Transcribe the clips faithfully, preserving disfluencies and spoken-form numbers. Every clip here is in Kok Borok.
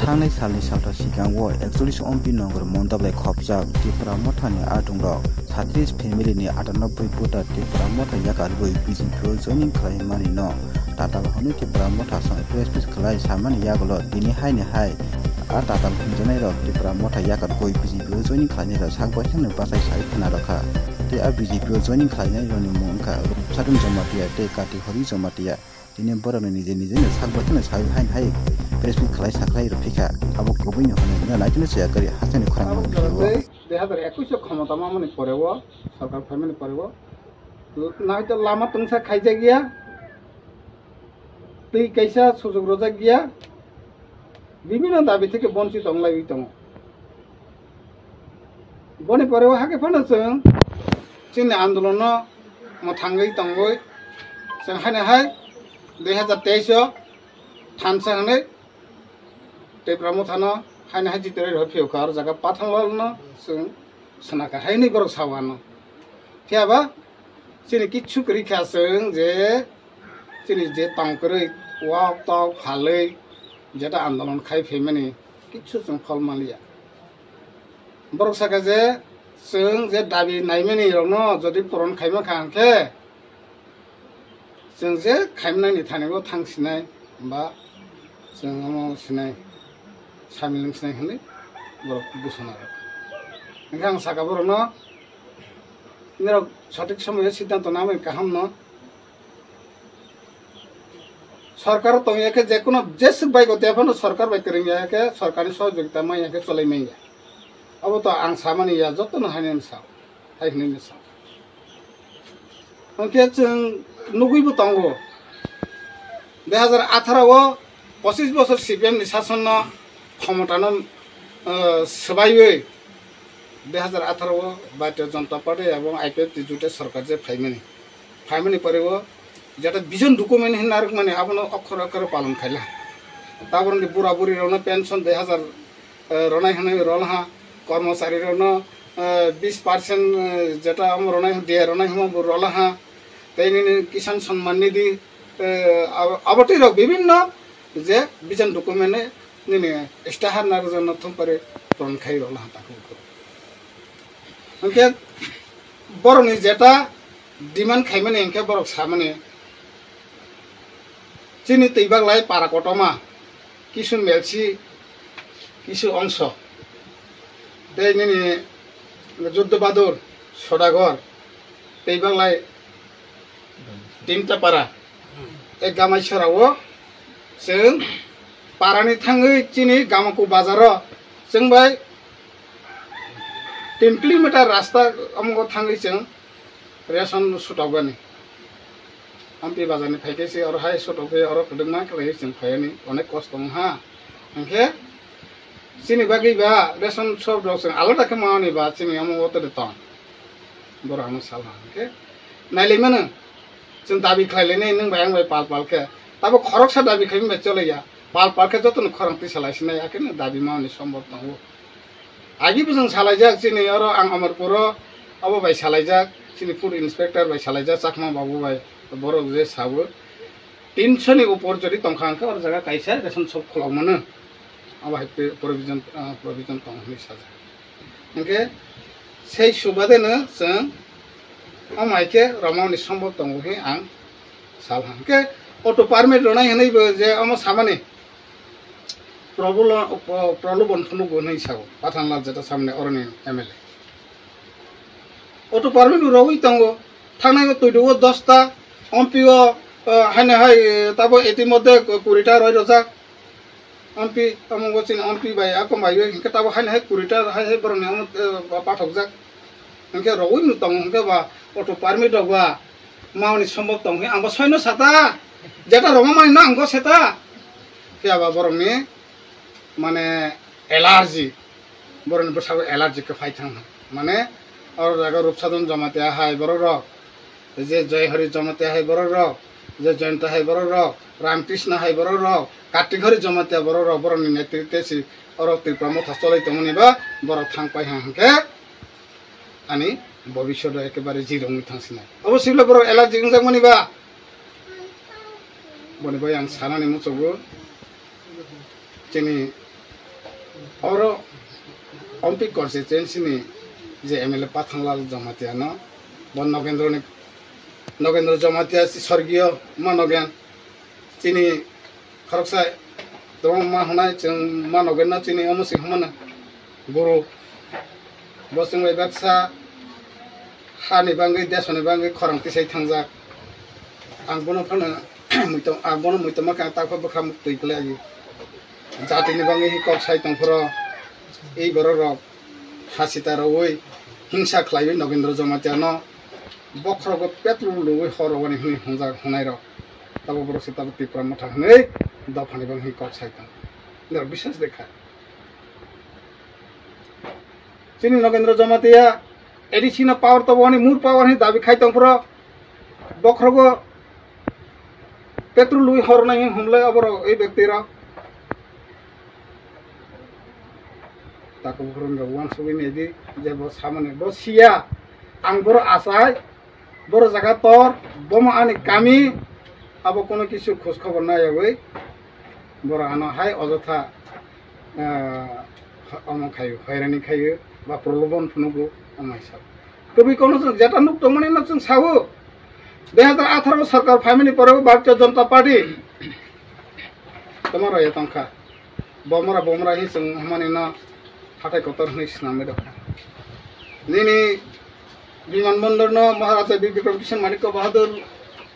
Thangnai salni salthar sikango ekcholish Ompi Nagar Mondop bai khopjak Tipra Mothani adongrok satris family ni atanobboi voter Tipra Motha yakarwi B J P o joining khlaimanino tatal hwnwi Tipra Motha song press meet khlai samani yagulo tini haini hai a tatal hwnjanairok Tipra Motha yakarwi B J P o joining khlainairok sak baithangni bachai sai khna rwkha. Tei a B J P o joining khlainairokni mung wngkha Rupsadon Jamatia tei Kati Hori Jamatia. Tini borokni nije nije no sak baithangni sai haini hai press meet khlai sakhlai rw phikha. Abo kubui no hwnwi no naitino chaya kwrwi hasteni khorang Abo mangphi o. Dui hajar ekush o khomota mamani pore o, sorkar phaimani pore o, naitho lama tungsa khaijak ya, twi kaisa sujok rwjak ya, bibhinno dabi theke bonchit wnglaiwi tongo. Boni pore o hakhe phano chwng chini andolon no mwthangwi tongwi chwng haino hai dui hajar teis o thansa hwnwi Tipra Motha no haino hai jitirwi rw phiyokha aro jaga Pathanlal no chwng swnaka haino borok sao ano. Phiya ba chini kichu kwrwi kha chwng je chini je tong kwrwi wak tok phalwi jeta andolon khai phaimani kichu chwng phol manliya. Borok saka je chwng je dabi naimani rokno jodi puron khaima kha hwnkhe chwng je khaimanani thani bo thang sinai ba chwng omo sinai samilwng sinai hwnwi borok busana rok. Hwnkhe ang saka borokno norok sothik somoyo siddhanto namani kaham no. Sorkar tongya khe je kono jeswk bai gotya phano sorkar bai kwrwngya khe sorkarni sohojogita manya khe cholai manya. Abo to ang samani ya jotono haino sa, hai hwnwi sa. Hwnkhe chwng nugwibo tongo. Dui hajar atharo o pochis bosor C P M ni sasonno khomotano, eh, swbaiwi dui hajar atharo o Bharatiya Janata Party ebong I P F T jute sorkar je phaimani. Phaimani pore o jeta vision document hinwi narwkmani abono okhor okhor palon khaila. Taboroni bura buri rokno pension dui hajar, eh, ronai hwnwi rolaha, kormochari rokno, eh, bis percent, eh, jeta omo ronai hwn, diya ronai hwnma bo rolaha. Tei nini Kisan Samman Nidhi, eh, abo, abo twi rok bibinno je vision document nini istahar narwkjakno thum pare puron khai rolaha takhuk. Hwnkhe borokni jeta demand khaimani hwnkhe borok samani chini twi baglai para kotorma kisu melsi kisu ongso tei nini Juddo Bahadur Sodagar twi baglai tinta para. E gamai sora o chwng parani thangwi chini Gamaku bazaro chwng bai tin kilometer rasta omo thangwi chwng ration sutokgani. Amtwi bazarni phaikhe se oro hai sutokgwi oro kwdwkma khlaiwi chwng phaiyani onek kosto wngha. Hwnkhe chini bagwi ba ration shop rok chwng alada khe mani ba chini omo o tei tong. Borok ano sal ha hwnkhe nailaimano. Chwng dabi khlai lainai nwng bai ang bai pal pal khe. Tabo khoroksa dabi khlaimani bai cholaiya. Pal pal khe jotono khorang tisa lai sinai, akhe no dabi mani sombor tongo. Agi bwswng salaijak chini oro ang Amarpuro abo bai salaijak, chini food inspector bai salaijak, Chakma babu bai borok je sabo. Tinsho ni upor jodi tongkha hwnkhe oro jaga kaisa ration shop khulok mano. Abo hai pe-, provision, ah, provision tong hwnwi sajak. Hwnkhe sei subade no chwng omo hai khe romani sombor tongo hwnwi ang sal ha. Hwnkhe auto permit rwnai hwnwi bo je omo samani Prabhulo-, Pro-, Pralobhan phunukgo hwnwi sao Pathanlal jeta samani oroni M L A. Auto permit bo rogwi tongo. Thangnai o twido o dosta, ompi o, eh, haino hai, eh, tabo itimodhye kurita roi rojak. Ompi, omo bo chini ompi bai, ako bai, hinkhe tabo haino hai kurita hai, hai borokni omo, eh, pathokjak. Hinkhe rogwi no tongo, hinkhe ba auto permit rok ba mauni sombok tong, hinkhe ang bo soino sata, jeta roma mani no ang bo seta. Phiya ba borokni, mane, allergy, borokni bwskango allergy khe phai thang. Mane, oro jaga Rupsadon Jamatia hai borok rok, je Joyhori Jamatia hai borok rok, je Joyanta hai borok rok, Ramkrishna hai borok rok, Kartik Hori Jamatia borok rok, borokni netritwe si oro Tripura motha cholai tongmani ba borok thang pai ha hwnkhe ani bobisyoto ekebare zero wngwi thang sinai. Obo sibla borok allergy wngjakmani ba? Boni bai ang sanani muchugo. Chini Oro Ompi constituency ni je M L A Pathanlal Jamatia no, bo Nogendro ni, Nogendro Jamatia si sorgiyo ma Nogen, chini khoroksa tong ma hwnai chwng ma Nogen no chini omo si hwnmano guru. Bo chwng bai baksa hani bangwi, desoni bangwi khorang tisai thangjak. Ang bono phano muitom, ang bono muitom ma khe ang takho bwkha twi kwlai. Jatini bangwi hi kok sai tongphuru, ei borok rok hasita rwui hingsa khlaiwi Nogendro Jamatia no bokhorogo petrol luwi hor rwani hwnwi hwnjak hwnai rok. Tabo borok se tabo Tipra Motha hwnwi dophani bangwi kok sai tong. Nirok biswas dekha. Chini Nogendro Jamatia A D C no power tobo ani mur power hwnwi dabi khai tongphuru, bokhorogo petrol lui hornai hwnwi humlai oborok ei bekti rok. Tako bukhurun rok uansugwi naidi je bo samani bo siya, ang boro achai, boro jaga tor, bomo ani kami, abo kono kisu khoj khobor naiyawi boro ano hai ojotha ah, omo khaio, hoirani khaio, ba prolobon phunugo, omo hai sabo. Kwbwi kono chwng jeta nuk tongmani no chwng sao. Dui hazar atharo sorkar phaimani pore bo Bharatiya Janata Party tomorrow ya tongkha. Bomra bomra hi chwng hamani no hatai kotor hwnwi swnamwi rokha. Nini biman bondor no Maharaja Bir Bikram Kishore Manikya Bahadur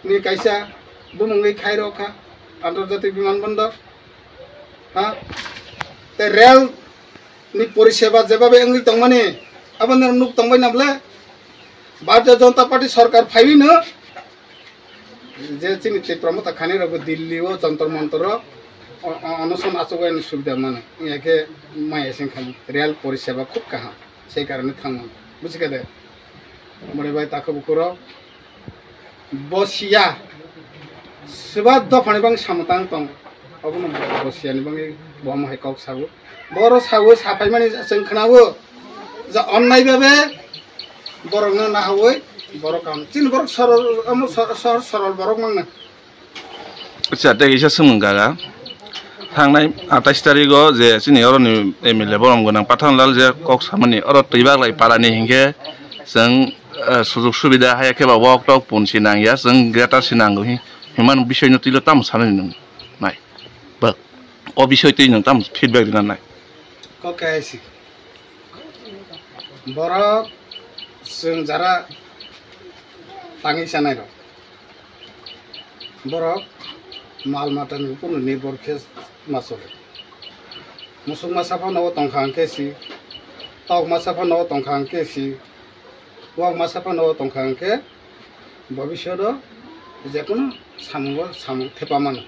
ni kaisa bumungwi khai rokha Antarjatik Biman Bondor. Ha? Te rel ni poriseba jebabe wngwi tongmani, abo nang nuk tongbai na bole? Bharatiya Janata Party sorkar phaiwi no je chini Tipra Motha khani rok bo Delhi o Jantar Mantar o o-, o-, onoson achugwi ani subida mano. Wngya khe maya sing kha rel poriseba khub kaham. Sei karone thangmano. Buji kha de? Mori bai takhu bukhuro. Bo siya, swba dophani bangwi samung tang tong, obono bo siyani bangwi bo omo hai kok sago. Boro sago, sapaimani chwng khnago, ja onnai babe borokno nahawi borok kam. Chini borok sorol, omo sor-, sor-, sorol borok mangna. Acha, tei kisa swngmung gaga. Thangnai atais tarigo je chini oroni M L A borom gwnang Pathanlal je kok samani oro twi baglai parani hinkhe chwng, eh, sujug subida haya khe ba wok tok pun si nang ya, chwng greater si nango hi, himani bisoi no twilo tamo sanani nung nai. Ba, o bisoi twi nung tamo feedback rina nai. Kok kaisi. Borok chwng jara tangwi sanai rok. Borok mal matani upor no nirbhor khe ma chole. Musuk masa phano o tongkha hwnkhe si, tok masa phano o tongkha hwnkhe si, wak masa phano o tongkha hwnkhe bobisyoto jekono samungo samung thepa mano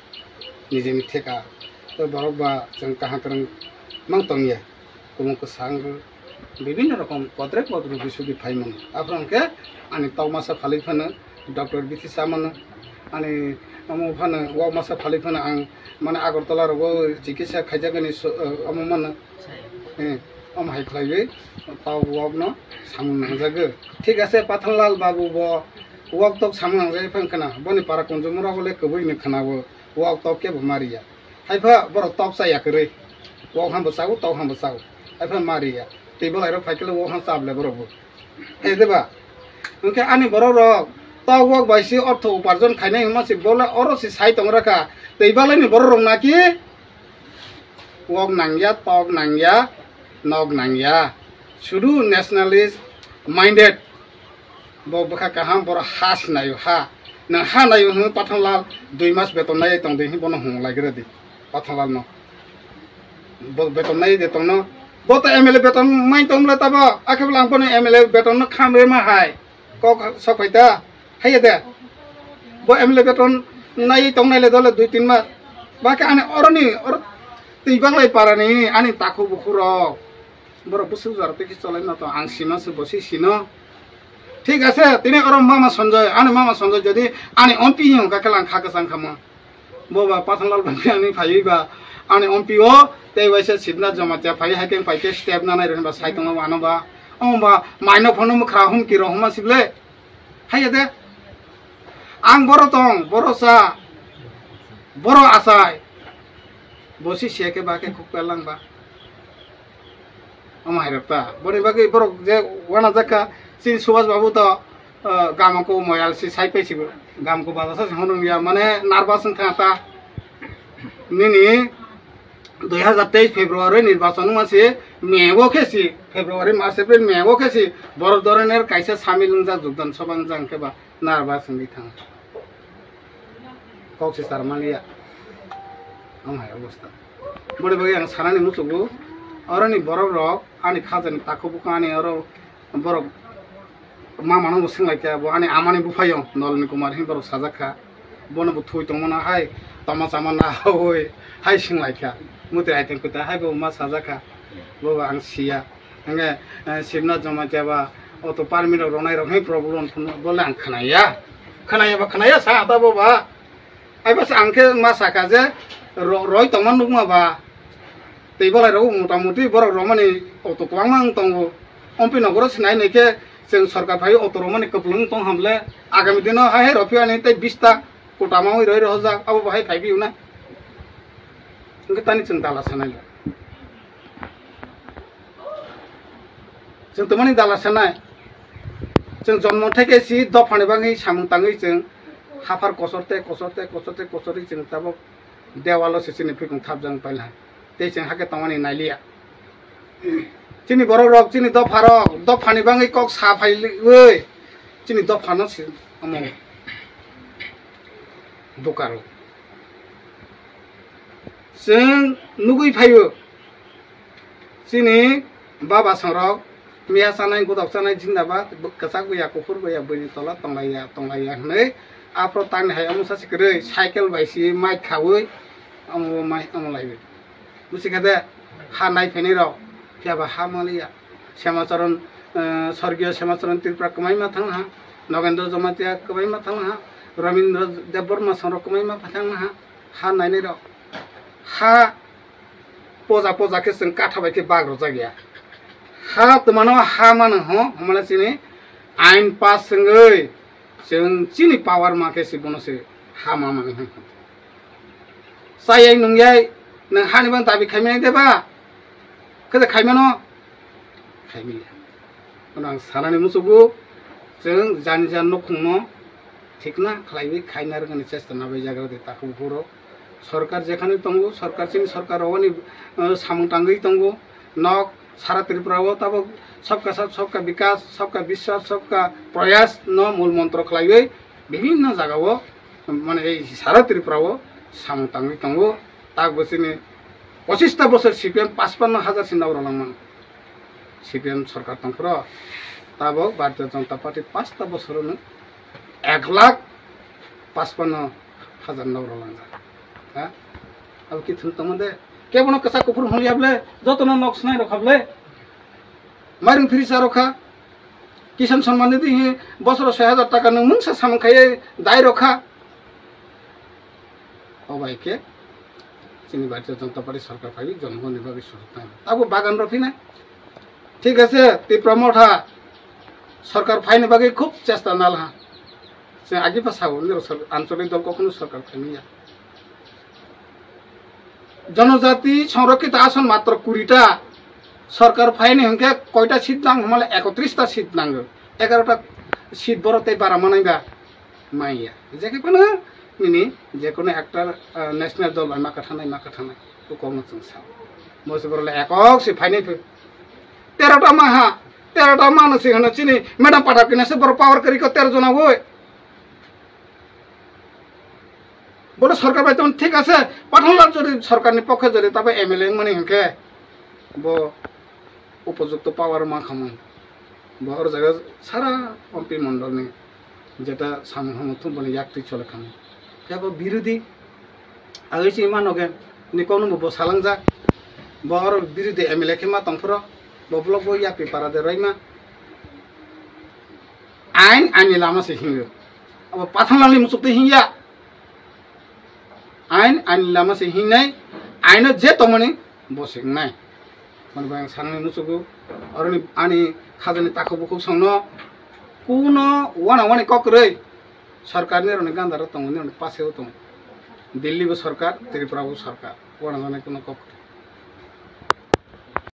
nijini theka. Tei borok ba chwng kaham kwrwng mang tongya. Kumung kwsang bibinno rokom podre podre bisudi phaimung. Aphuru hwnkhe ani tok masa phalwi phano doctor bithi chamano, ani omo phano wak masa phalwi phano ang mane Agartala rogo chikitsa khaijagani so-, omo mano, eh, omo hai khlaiwi tok wak no samung nangjago. Thik ase, Pathanlal babu bo wak tok samung nangjagwi phano khna, boni para kunjumura bole kwbwi no khna bo wak tok kebo mariya. Haipha borok tok cha ya kwrwi. Wok ham bo chago, tok ham bo chago. Haipha ma ri ya. Tei bolai rok phai khe wok ham chap le borok bo. Hai de ba? Hwnkhe ani borok rok tok wok bai se ortho uparjon khainai hwnma se bola oro se sai tong rakha. Tei balai ni borok rok naki wok nang ya, tok nang ya, nok nang ya. Sudu nationalist minded. Bo bwkha kaham, borok ha sinaio, ha. Nang ha naio hwnwi Pathanlal dui mas beton naiwi tong di, hwnwi bono hwnglai gra di, Pathanlal no. Bo beton naiwi de tongno. Bo to M L A beton mai tong bwla tabo, akhe bwla ang bono M L A beton no kham re ma hai. Kok sok phai ta, haiya de. Bo M L A beton naiwi tong nai le dole dui tin mas. Ba khe ani oroni, or twi baglai parani ani takhu bukhurok. Borok bwswk jora tei khe cholai no tong, ang sino se bo se sino. Thik ase, tini oro mama Sanjoy, ani mama Sanjoy jodi ani ompi hwnka khe lang kha kwchang khamo. Bo ba Pathanlal bangwi ani phaiwi ba ani ompi o tei waisa Sibnath Jamatia phai hai khe phai khe step na nai rwni ba sai tongma ano ba. Omo ba maino phono mwkhra humki rok huma sible. Haiya de. Ang boro tong, boro cha, boro achai. Bo si siya khe ba khe khuk pelang ba. Omo hai rok ta. Boni bagwi borok je wana jakha, chini Subhash Babu to, ah, gama ko moyal si sai pai sibo. Gam ko baja sa hono ya, mane nervous wng kha ta. Nini dui hazar teis February nirbachon wngma si, May o khe si, February, March, April, May o khe si, borok doroner kaisa samil wngjak, jogdan sabha wngjak, hwnkhe ba nervous wngwi thang. Kok se sar maliya. Omo hai obostha. Boni bagwi ang sanani muchugo, oroni borok rok ani khajani takhuk bukhuk ani oro borok mamano bo swnglaikha, bo ani amani buphaio Nolini Kumar hinwi borok sajak kha. Bono bo thwi tongmano hai tama chama nahaui hai swnglaikha. Muti aiteng kwtai hai bo ma sajak kha. Bo bo ang siya. Hingke, eh, Sibna Jamatia ba auto permit rok ronai rok hai problem phano bole ang khnaya. Khnaya ba khnaya sa ta bo ba. Ai bas ang khe ma saka je ro-, roi tongma nukma ba. Tei bolai rok mota moti borok romani auto kwbangma wng tongo. Ompi nogoro sinai nai khe chwng sorkar phai auto romani kwplung tong hamle agami dino hai hai rok phiyani tei bista kota ma oi roi rohorjak abo bo hai phai biuna. Hingke tani chwng dala sanai le. Chwng twmani dala sanai. Chwng jonmo theke si dophani bagwi samung tangwi chwng haphar kosor te, kosor te, kosor te, kosor ri chwng tabok dewalo se chini phikung thapjak pailha. Tei chwng hake tongmani nailiya. Chini borok rok, chini dopha rok, dophani bagwi kok sa phaiwi chini dophano se omo bukaro. Chwng nugwi phaio. Chini baba songrok miya chanai, godok chanai, jindabad, kwchak buya, kuphur buya, buini tola tonglaiya, tonglaiya hwnwi aphro tangni hai omo sachi kwrwi cycle bai si mai khaui omo mai omo laiwi. Busi khe de ha nai phainai rok phiya ba ha maliya. Semacharan, eh, Sorgiyo Semacharan Tripura kwmai ma thang ha, Nogendra Jamatia kwmai ma thang ha, Rabindra Debbarma songrok kwmai ma thang ha, ha nainai rok. Ha poja poja khe chwng katha bai khe bag rwjak ya. Ha twmano ha mano ho, hwnmale chini ain pass wngwi chwng chini power ma khe se bono se ha ma mani hwn. Chayai nungyai nwng hani bang dabi khaimani de ba? Khe khaimano? Khaimani. Ano ang sanani muchugo, chwng jani jan nukhungno thikna khlaiwi khaina rwngani chesta nabai jagra de takhuk bukhuk rok. Sorkar jekhani tongo, sorkar chini sorkar rogoni, eh, samung tangwi tongo. Nok sara Tripura o tabok sabka sath, sabka bikas, sabka biswas, sabka prayas no mul montro khlaiwi bibhinno jaga o, mane ei sara Tripura o samung tangwi tongo. Tabok chini pochista bosor C P M pachpanno hajar si nok rwlangmano. C P M sorkar tongphuru tabok Bharatiya Janata Party pasta bosorono ek lakh pachpanno hajar nok rwlangjak. Ha? Abo ki thwng tongma de? Kebono kwchak kuphur hwnliya ble, jotono nok swnai rokha ble. Mairum phiri cha rokha. Kisan Samman Nidhi hi bosoro soi hajar taka nwng mungsa samung khaiwi dai rokha. O bai khe chini Bharatiya Janata Party sorkar phaiwi jonogonni bagwi sujuk tang. Abo bagan rok phina. Thik ase, Tipra Motha sorkar phaini bagwi khub chesta nalha. Chwng agi pa sao, niro sor-, ancholik dol kokhono sorkar phaimanya. Jonojati sonrokkhito ason matro kurita, sorkar phaini hwnkhe koita seat nang hwnmale ekotris ta seat nango, egarota seat borok tei bara manai ba manya. Jekhe phano nini jekono ekta, ah, national dol bai ma kwthanai, ma kwthanai, to kokno chwng sao. Mosi borok le ekok se phainai phi. Terota ma ha, terota ma no se hwno chini Madam Pathak kina se borok power kwrwi ko tero jona woi. Bono sorkar bai tong thik ase, Pathanlal jodi sorkar ni pokhe jodi tabo M L A wngmani hinkhe bo upojukto power ma khamung. Bo oro jaga sara M P mondol ni jeta samung hamung thung boni yak twi chole khamung. Khe bo birodhi agoi si mano khe ni kokno bo salangjak. Bo oro birodhi M L A khe ma tongphuru bo block bo yapri para de roima. Ain ani lama se hingo. Abo Pathanlal ni muchuk twi hinya. Ain ani lama se hingnai, aino je tongmani bo se wngnai. Mani bai ang sanani muchugo, oroni ani khajani takhuk bukhuk songno kuno wana wani kok kwrwi sorkarni roni gandaro tongo, nini roni paseo tongo. Delhi bo sorkar, Tripura bo sorkar, wana wani kuno kok kwrwi.